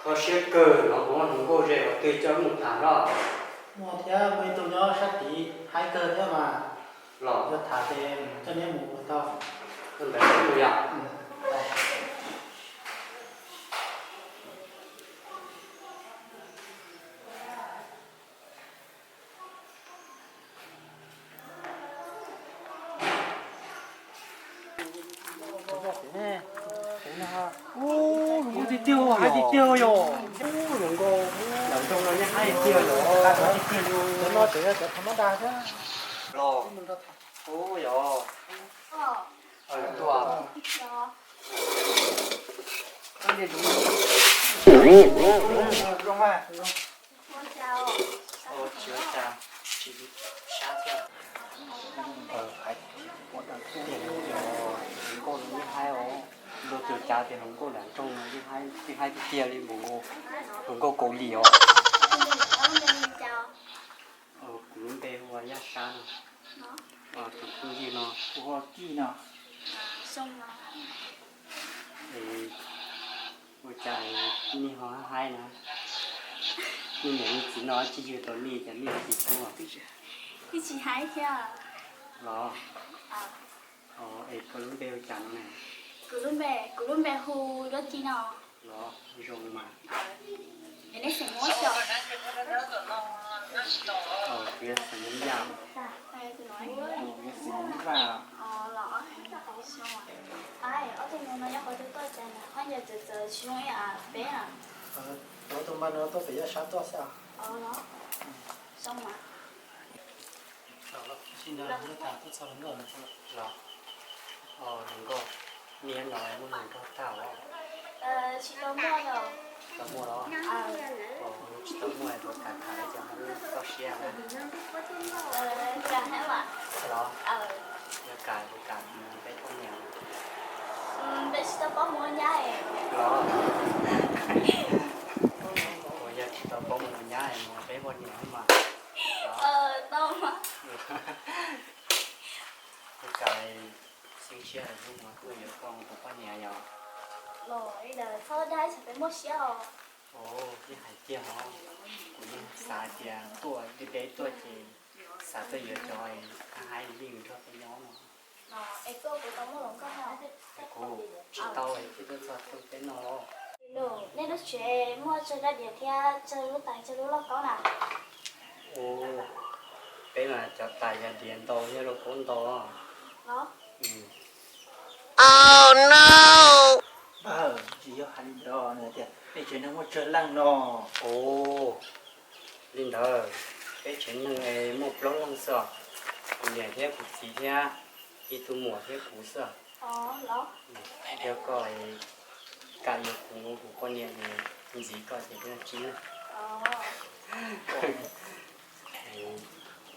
Kho siab kawg los muab hluas nkauj ze qhov twg coj mus tham los? Muaj thiab, muaj ib tug nyob sab tid haib kawg thiab mas. Los yog tham ces coj neb mus ua tau. Ntawd mus yom. Ub, hluas nkauj tiag tiag, haib tiag tiag yom. Ub, hluas nkauj nram nroog no yeej haib tiag yom. Cov no tseem yog cov thaum mab dag thiab. Los, ub yom. Tua. Zoo mas. Tsis ua cas, tsis sab thiab. Hais tias hluas nkauj no yeej haib os, luag tus cav tias hluas nkauj nram nroog no yeej haib tiag tiag li nkaus hluas nkauj Kaus Lim os. Kuv lub npe hu ua Yaj Sab no. Tus phooj ywg no hu ua Kij no. Ua cas nej ho haib na? Nej niam nej txiv no tsis yug tau nej ces nej tsis hlub. Twb tsis haib thiab. Los? Es koj lub npe hu cas no na? Kuv lub npe, kuv lub npe hu Duab Ci no. Los zoo mas. Es nej xeem Hmoob xyov? Kuv yog xeem Hmoob Yaj. Kuv yog xeem Hmoob Vaj. Ob tug no yog qhov twg tuaj cas na, ob ncaws txawv txawv tsis zoo ib yam peb na. Ob tug npawg no tuaj pem Yaj Sab tuaj xwb. Sib nrog tham tuaj txog hluas nkauj no. Los, hluas nkauj, nej nyob no muaj hluas nraug tag os? Tsis tau muaj os. Tsis tau muaj los? Tsis tau muaj es puas kam tham li cas ho txoj sia na? Los, yog kam puas kam mus peb poj niam? Peb tsis tau paub mus ua nyab. Los, puas yog tsis tau paub mus ua nyab es mus peb poj niam mas? Tau mas. Puas kam xeeb siab hnub no kuj yuav koj ua kuv poj niam yom? Los li ntawd txhob dag ib tsam peb muaj siab os. Ov, yeej hais tiag os. Kuv yeej xav tias tuaj deb deb tuaj ces xav tuaj yuav cov haib haib li nrog peb nyob no. Es koj puas tau muaj hluas nkauj? Kuv tsis tau es thiaj tuaj txog peb no los. Nej lub tsev muaj tsawg rab diav thiab tsawg lub tais tsawg lub lauj kaub na? Ov, peb mas cov tais yog diav ntau thiab lauj kaub ntau. Los? Npawg, tsis yog hais li ntawd, nws hais tias peb tsev neeg muaj tsawg leej no. Ov, li ntawd, peb tsev neeg es muaj plaub leej xwb os. Kuv niam thiab kuv txiv thiab ib tug muam thiab kuv xwb os. Yog koj kam yuav kuv ua kuv poj niam es ntxiv koj ces peb tsib leej.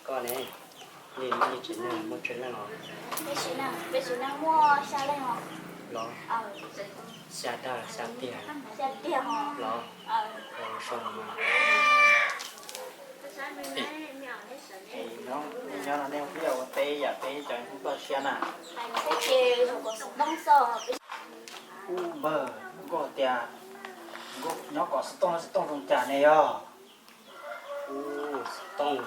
Koj ne, nej tsev neeg muaj tsawg leej os? Peb tsev neeg muaj xya leej os. Los? Xya dag los xya tiag? Xya tiag os. Los? Zoo mas. Nyob no nej ua teb yam peb cov hnub toj siab na. Hais no thiab ces zaum kom xov tooj xwb. Ub npawg, koj tias nyob kom xov tooj, xov tooj zoo cas ne yog? Ub, xov tooj,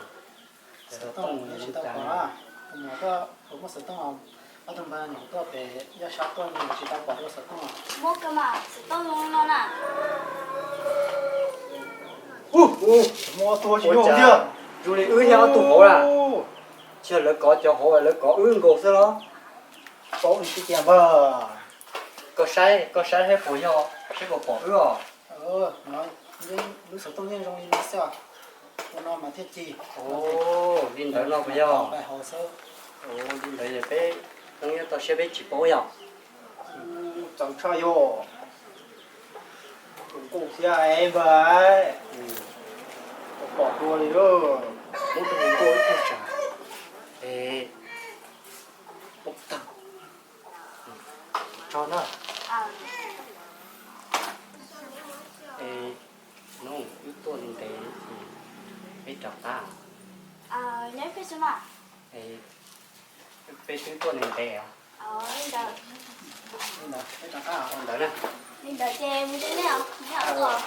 xov tooj tsis tau pom. Tus muam tuaj puas muaj xov tooj? Ob tug npawg nyuam tuaj pem Yaj Sab tuaj nws tsis tau pom dua xov tooj. Muaj kawg mas, xov tooj zoo li no na. Ub, muaj ob tug tsis zoo tiag. Zoo li wb thiab ob tug hauv na. Tsis yog lawv kov cov hauv, lawv kov wb nkaus xwb los? Paub li tib tiag npawg. Koj saib, koj saib seb puas yog, seb puas pom wb os. Lub xov tooj yeej zoo li no xwb os. Ua no mas thiaj ci. Li ntawd no puas yog? Li ntawd yog peb Hmoob nyob toj siab peb tsis paub yog. Txaus tshaj yog. Tus nkauj thiab npawg, pom dua li lawm. Muab tus nkauj ib tug tseem, muab tag. Tso na. Es hnub wb tuaj ntev ntev ces peb rov qab. Nyob peb tsev mas. Es peb twb tuaj ntev ntev os. Ntawd, ntawd ces mus rau nej os, neb os.